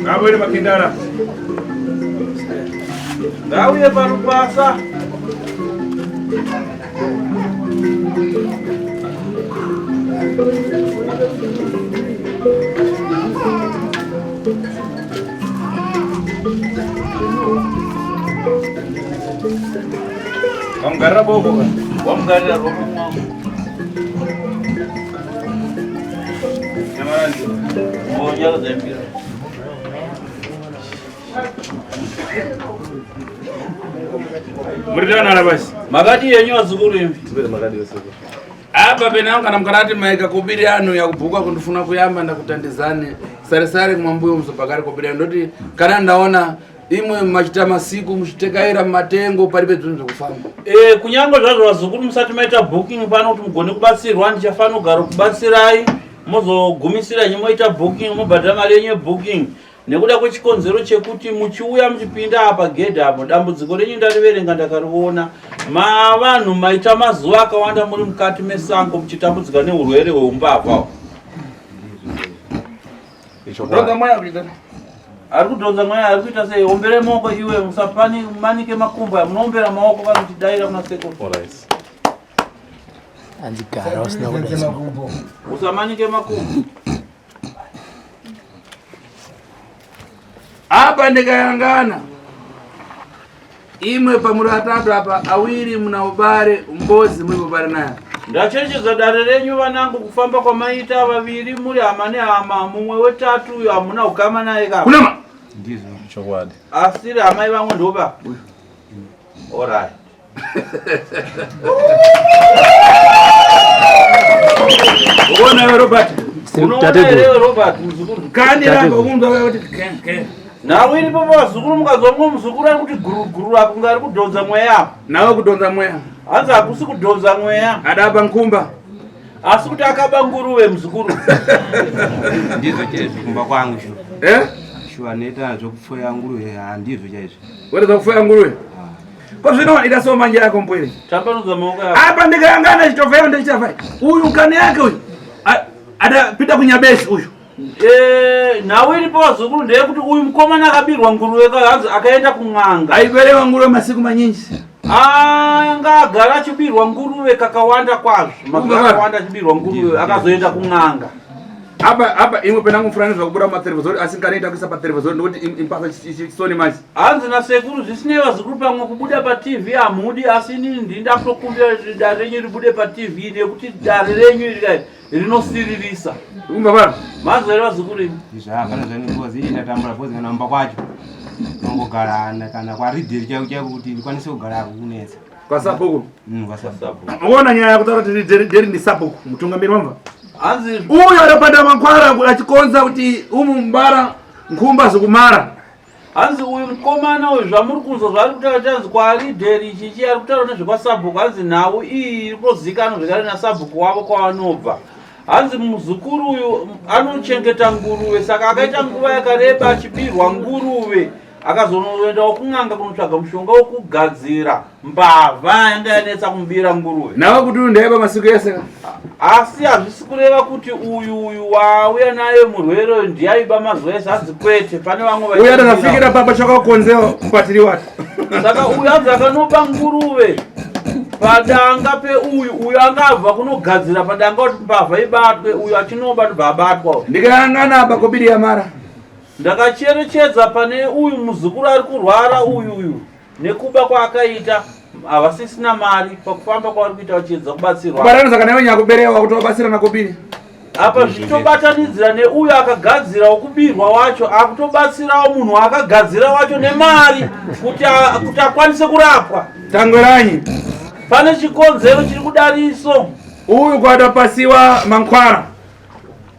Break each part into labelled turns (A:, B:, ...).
A: Ngabwere makindara.
B: Ngauye parupasa.
A: Wamugarira boko.
B: Wamugarira roko mwangu.
A: Muridana basi.
B: Makati yenyu vazukuru imi.
A: Apa penangu kana mukarati maika kobiri anu yakubhuka kundifuna kuyamba ndakutandizane sare sare mwambuyo muzobhakari kobiri anu ndoti kana ndaona imwe machita masiku muchitekaira mumatengo paribe zvinhu zvekufamba.
B: Eh, kunyange zvazvo vazukuru musati maita booking pano kuti mugone kubatsirwa ndichafanira kugara kubatsirai mozogumisira henyu moita booking mobhadhara mari yenyu yebooking nekuda kwechikonzero chekuti muchiuya muchipinda apa gedhi apo dambudziko renyu ndariverenga ndakariona mavanhu maita mazuva akawanda muri mukati mesango muchitambudzika neurwere hweumbavha
A: Kudhonza mweya kuita.
B: Ari kudhonza mweya ari kuita sei? Ombere maoko iwe musapani manike makumbo aya munoombera maoko kana muchidaira kuna sekuru.
C: Alright.
D: Hanzi gara usina kudaisa
E: makumbo.
B: Usamanike makumbo.
A: Apa ndikayangana imwe pamuri atatu apa awiri muna ubare mbozi muri ubare naye.
B: Ndacherechedza dare renyu vanangu kufamba kwamaita vaviri muri hama nehama mumwe wetatu uyo hamuna ukama naye ka.
A: Kunama.
E: Ndizvo.
C: Chokwadi.
B: Asiri amai vamwe ndoba. Alright.
A: Uona iwe Robert.
B: Unoona here Robert muzukuru?
A: Kandi ramba kunzwa kuti ken ken.
B: Nhau iripo pavazukuru mukazwa mumwe muzukuru ari kuti guru guru apo kunge ari kudhonza mweya apo.
A: Nawe kudhonza mweya.
B: Hanzi hakusi kudhonza mweya.
A: Adaba nkumba.
B: Asi kuti akaba nguruve muzukuru.
E: Ndizvo chaizvo kumba kwangu shuwa.
A: Eh?
E: Shuwa neta zvokupfuya nguruve handizvo chaizvo.
A: Weta zvokupfuya nguruve? Ko zvino ida so manje yako mpwere.
B: Tambanudza maoko yako.
A: Apa ndikayangana chitofeyo ndichafa. Uyu kani yake uyu. Ada pita kunyabesi uyu.
B: Eh, nhau iripo vazukuru ndeyekuti uyu mukomana akabirwa nguruve ka hanzi akaenda kun'anga.
A: Aiberewa nguruve masiku manyinji.
B: Anga agara achibirwa nguruve kakawanda kwazvo. Mazuva akawanda achibirwa nguruve akazoenda kun'anga.
A: Apa apa imwe penangu mfurani zvakubuda mumaterevhizori asi nkanoita kuisa paterevhizori ndokuti impasa chisoni manje.
B: Hanzi nasekuru zvisinei vazukuru pamwe kubuda paTV hamudi asi inini ndini ndakutokumbira kuti dare renyu ribude paTV nekuti dare renyu iri kai rinosiririsa.
A: Umva bana.
B: Manzwa here vazukuru imi?
E: Izvo hapana zvanikozi ini ndatambura bhozi kana mumba kwacho tongogara kana kwaridheri chaiko chaiko kuti ndikwanise kugara kunetsa.
A: Kwasabhuku.
E: Kwasabhuku.
A: Uona nyaya yakutaura kuti deri ndi sabhuku mutungamiri wamva.
B: Hanzi
A: uyo arapanda makwara achikonza kuti umu mbara nkhumba zikumara.
B: Hanzi uyu mukomana uyu zvamuri kunzwa zvaari kutaura kuti hanzi kwaridheri chichi ari kutaura nezvekwasabhuku hanzi nhau iyi iri kutozikanwa zvekare nasabhuku wavo kwavanobva. Hanzi muzukuru uyu anochengeta nguruve saka akaita nguva yakareba achibirwa nguruve akazonoendawo kun'anga kunotsvaga mushonga wekugadzira mbavha yanga yanetsa kumubira nguruve.
A: Nawe kuti uyu ndaiba masiku ese.
B: Asi hazvisi kureva kuti uyu uyu wauya naye murwere uyu ndiye aiba mazuva ese hanzi kwete pane vamwe
A: Uyu atakafikira papa chakakonzewa kupatiri wati.
B: Saka uyu hanzi akanoba nguruve padanga peuyu uyu anga abva kunogadzira padanga kuti mbavha ibatwe uyu achinoba ndobva abatwa.
A: Ndikayangana apa kobiri yamara.
B: Ndakacherechedza pane uyu muzukuru ari kurwara uyu uyu nekuba kwaakaita havasisina mari pakufamba kwavari kuita vachiedza kubatsirwa.
A: Kubatanidza kana iwe nyakuberewa kuti wabatsira nakobiri.
B: Apa zvichitobatanidzira neuyo akagadzira wokubirwa wacho akutobatsirawo munhu waakagadzira wacho nemari kuti kuti akwanise kurapwa.
A: Tangweranyi.
B: Pane chikonzero chiri kudariso.
A: Uyu kwadapasiwa mankwara.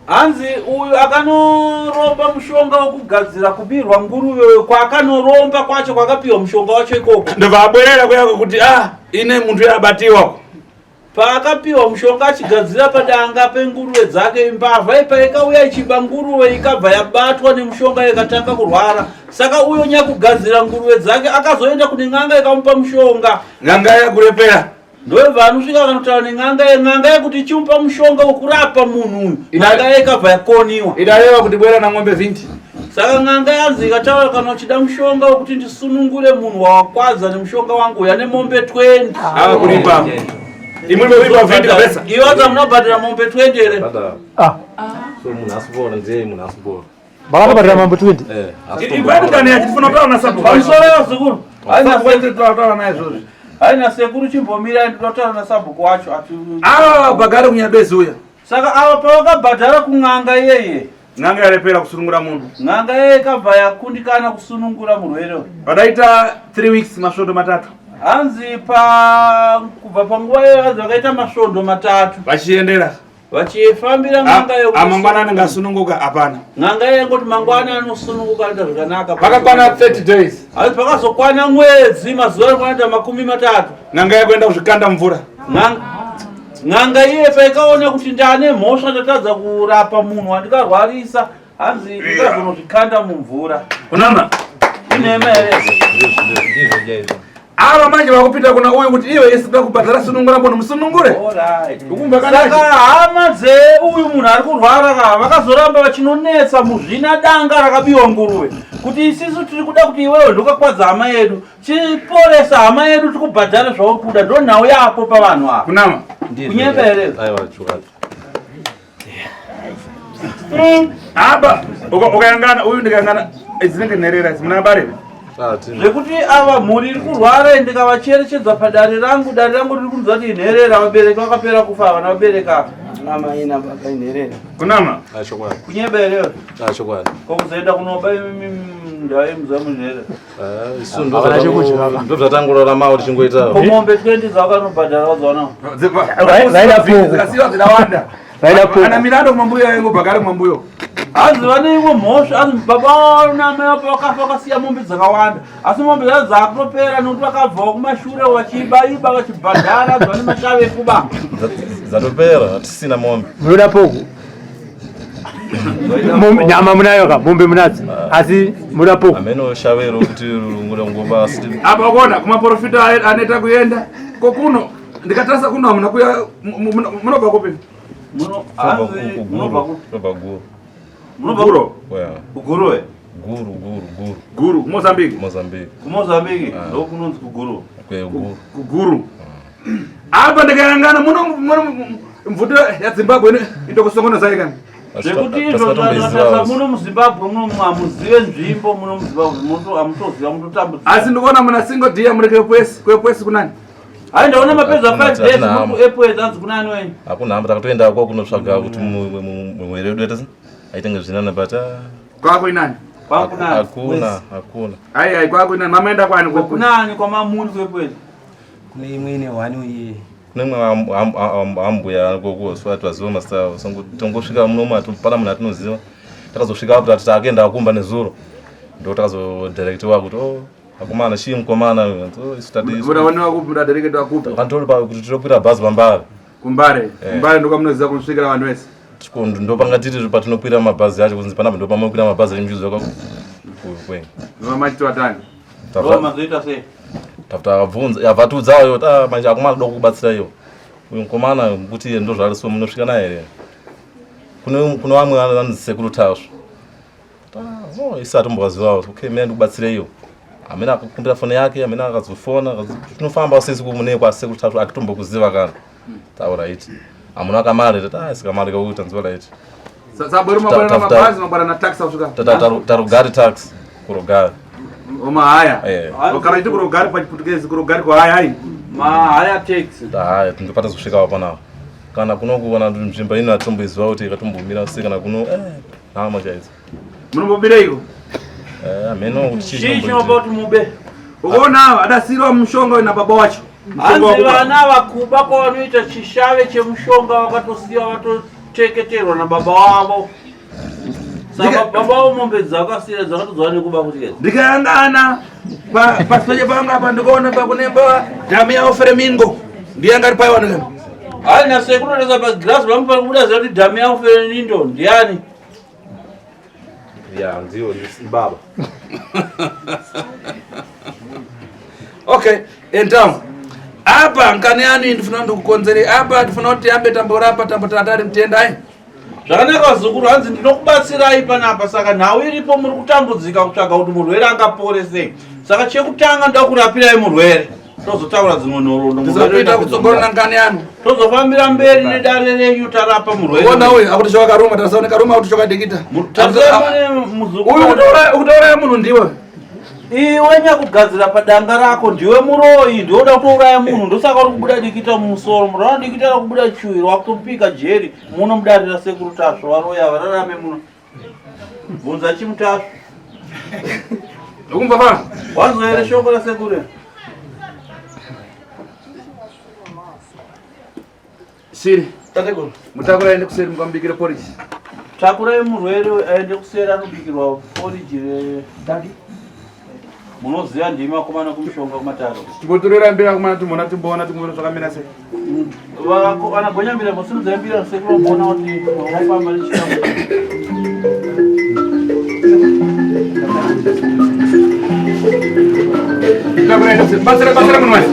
B: Hanzi uyu akanoromba mushonga wekugadzira kubirwa nguruve uyu kwaakanoromba kwacho kwakapiwa mushonga wacho ikoko.
A: Ndobva abwerera kuyako kuti ah ine muntu yabatiwa.
B: Paakapiwa mushonga achigadzira padanga penguruve dzake mbavha ipa ikauya ichiba nguruve ikabva yabatwa nemushonga ikatanga kurwara. Saka uyo nyakugadzira nguruve dzake akazoenda kune n'anga ikamupa mushonga.
A: N'anga yakurepera.
B: Ndobva anosvika akanotaura nen'anga yen'anga yekuti ichimupa mushonga wekurapa munhu uyu. N'anga ikabva yakoniwa.
A: Idareva kuti bwera na ng'ombe 20.
B: Saka n'anga yanzi ikataura kana uchida mushonga wekuti ndisunungure munhu wawakwadza nemushonga wangu uya nemombe 20.
A: Ava kuripa. Imwe kuripa 20 kabisa.
B: Iwe wanza munobhadhara mombe 20 here?
C: Ah.
D: So munhu asipora ndiye munhu asipora.
C: Makatobhadhara mambo 20.
D: Eh.
A: Ibadi kana yachitifuna kutaura na sabhuku.
B: Pamusoro vazukuru.
A: Sabhuku kutaura naye izvozvi.
B: Haina sekuru chimbomirai ndinotaura nasabhuku wacho ati.
A: Ava bagare kunyabezi uya.
B: Saka ava pavakabhadhara kun'anga iyeye.
A: N'anga yarepera kusunungura munhu.
B: N'anga iyeye ikabva yakundikana kusunungura murwere uyu.
A: Vadaita 3 weeks masvondo matatu.
B: Hanzi pa kubva panguva iyoyo hanzi vakaita masvondo matatu.
A: Vachiendera.
B: Vachifambira n'anga iyo.
A: Amangwana anenge asununguka hapana.
B: N'anga iye ngoti mangwana anosununguka anoita zvakanaka.
A: Pakakwana 30 days.
B: Hanzi pakazokwana mwedzi mazuva anokwana 30.
A: N'anga yakuenda kuzvikanda mvura.
B: N'anga iye paikaona kuti ndane mhosva ndatadza kurapa munhu wandikarwarisa hanzi ikazonozvikanda mumvura.
A: Kunama.
B: Inhema here?
A: Ava manje vakupinda kuna uyu kuti iwe isida kubhadhara sunungura munhu musunungure.
B: Saka hama dzeuyu munhu ari kurwara ka vakazoramba vachinonetsa muzvina danga rakabiwa nguruve kuti isisu tiri kuda kuti iwewe ndokakwadza hama yedu chiporesa hama yedu tikubhadhare zvauri kuda ndo nhau yako pavanhu ava.
A: Kunama.
B: Kunyepa here?
D: Aiwa chokwadi.
A: Aba ukayangana uyu ndikayangana dzinenge nherera idzi muna bare.
B: Zvekuti ava mhuri iri kurwara ndikavacherechedza padare rangu, dare rangu riri kunzwa kuti inherera, vabereki vakapera kufa havana vabereki ava.
E: Mama ina baba inherera.
A: Kunama.
D: Chokwadi.
B: Kunyepa here?
D: Chokwadi.
B: Ko kuzoenda kunoba ndau yemuzuva munherera.
D: Isu ndo zvatangoraramawo tichingoita.
B: Ko mombe 20 dzawakanobhadhara wadzoona?
A: Dzikasiwa dzidawanda. Ana mirando kumambuyo yangu bagare kumambuyo.
B: Hanzi vane imwe mhosva, hanzi baba vavo naamai vavo vakafa vakasiya mombe dzakawanda, asi mombe dzacho dzakutopera nekuti vakabvawo kumashure vachibaiba vachibhadhara, hanzi vane mashavi ekuba.
D: Dzatopera hatisina mombe.
C: Munoda poku. Nyama munayo ka mombe munadzo asi munoda poku.
D: Ameno shavero kuti ngoba asi
A: Apa ukuona kumaprofita anoita kuenda kokuno ndikatarisa kuno hamuna kuya munobva kupi?
B: Munobva kupi?
D: Munobva Guru.
B: Munobva
A: Guru.
B: Kuguru eh?
D: Guru, Guru, Guru.
A: Guru, kuMozambique.
D: Mozambique.
B: KuMozambique ndo kunonzi Kuguru.
D: Kuguru.
A: Kuguru. Apa ndikayangana muno muno mvuto ya Zimbabwe indokusongona zai kana.
B: Zvekuti izvo zvatasa muno muZimbabwe muno hamuzive nzvimbo muno muZimbabwe muno hamutoziva mutotambudzika.
A: Asi ndikuona muna single dia muri kwepwesi, kwepwesi kunani?
B: Hayi ndaona mapedza 5 days muri kuEpworth hanzi kunani wenyu?
D: Hakuna hama takatoenda kwa kunotsvaga kuti mumwere wedu aite aitenge zvinana but
A: Kwako inani?
B: Kwako nani?
D: Hakuna, hakuna.
A: Ai ai kwako inani? Mama enda kwani kwepwesi?
B: Kunani kwamamuri kuEpworth?
E: Kune imwe ine one uye.
D: Kune imwe ambuya koko so ativaziva masita tongosvika munomu pana munhu atinoziva. Takazosvika apo tati takuenda kumba nezuro. Ndo takazodirectiwa kuti oh akomana chii mukomana isu tati
A: Muraonewa kupi muradirectiwa kupi?
D: Kantori pa kuti tinokwira bhazi pambare.
A: Kumbare. Kumbare ndo kwamunoziva kunosvikira vanhu vese.
D: Ndo panga tiri patinokwira mabhazi acho kunzi panapa ndo pamunokwira mabhazi acho muchizoka kwenyu.
A: Ndo machitwa tani.
B: Ndo mazoita sei?
D: Tafuta akabvunza avatiudzawo kuti ah manje akomana kuda kukubatsira iwo. Uyu mukomana kuti iye ndo zvaari so munosvika naye here? Kune kune vamwe vanonzi sekuru Tasvu. Oh, isu atombovazivawo okay mina ndikubatsire iwo. Amene akakumbira foni yake, amene akazofona, tinofamba sisi kumune kwa sekuru Tasvu akitombokuziva kana. Taura iti. Amuna kamari tati ah sikamari kakuita nziwa right.
A: Sabweru mabwana na mabhazi mabwana na taxi kusvika.
D: Tarugari taxi kurugari.
A: Omahaya.
D: Eh.
A: Kana iti kurugari pachiputukezi kurugari kwa haya hai.
B: Mahaya taxi.
D: Haya ndopata kusvika apo nawo. Kana kunoku kana nzvimbo ino atomboiziva kuti ikatombomira sei kana kuno hama chaidzo.
A: Munombobireiko?
D: Eh ameno kuti chii
B: Chii chinopa kuti mube?
A: Ukaona adasirwa mushonga na baba wacho.
B: Hanzi vana vakuba kwavanoita chishave chemushonga vakatosiya vatoteketerwa nababa wavo. Saka baba vavo mombe dzakasira dzakatodzwa nekuba kuti kedzi.
A: Ndikayangana pasoje panga apa ndikaona pakunemba dhamu yawo Flamingo. Ndiye angari paiwana kani.
B: Hayi nasekuru ndasa pagirazi vangu pari kubuda ziva kuti dhamu yawo Flamingo ndiani?
D: Ya ndiyo baba.
A: Okay, endawo. Apa nkani yani ndifuna ndikukonzere apa ndifuna kuti ambe tamborapa tambotatari mtenda ai.
B: Zvakanaka vazukuru, hanzi ndinokubatsirai panapa. Saka nhau iripo, muri kutambudzika kutsvaga kuti murwere angapore sei. Saka chekutanga ndoda kurapirai murwere, tozotaura dzimwe nhoroondo.
A: Ndizopinda kutsogorona ngani yanu.
B: Tozofambira mberi nedare renyu tarapa murwere.
A: Ona uyu akuti choka karuma, tasaone karuma akuti choka dikita.
B: Tarisai mune muzukuru.
A: Uyu kutouraya munhu ndiwe.
B: Iwe nyakugadzira padanga rako ndiwe muroyi, ndiwe uda kutouraya munhu, ndosaka uri kubuda dikita mumusoro. Munoona dikita rakubuda chuwiro, wakutopika jeri muno mudarira sekuru Tasvu. Varoyi havararame muno. Bvunza chimuTasvu.
A: Ukumva fana?
B: Wanzwa here shoko rasekuru?
A: Siri.
B: Tateguru.
A: Mutakura aende kuseri mukamubikire porridge.
B: Takurai murwere aende kuseri anobikirwa porridge re
A: Daddy.
B: Munoziva ndimi vakomana kumushonga kumataro.
A: Timbotorera mbira kumana timboona timboona timboona zvakamira sei.
B: Vana gonyambira mosimudzai mbira sekuru vamboona kuti vafamba nechikamu.
A: Mutakura aende kuseri. Batsira batsira munhu wese.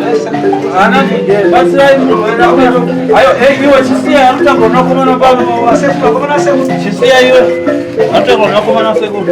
B: Ana batsirai murwere. Ayo eh iwe chisiya anotaura nakomana pano. Chisiya iwe. Anotaura nakomana sekuru.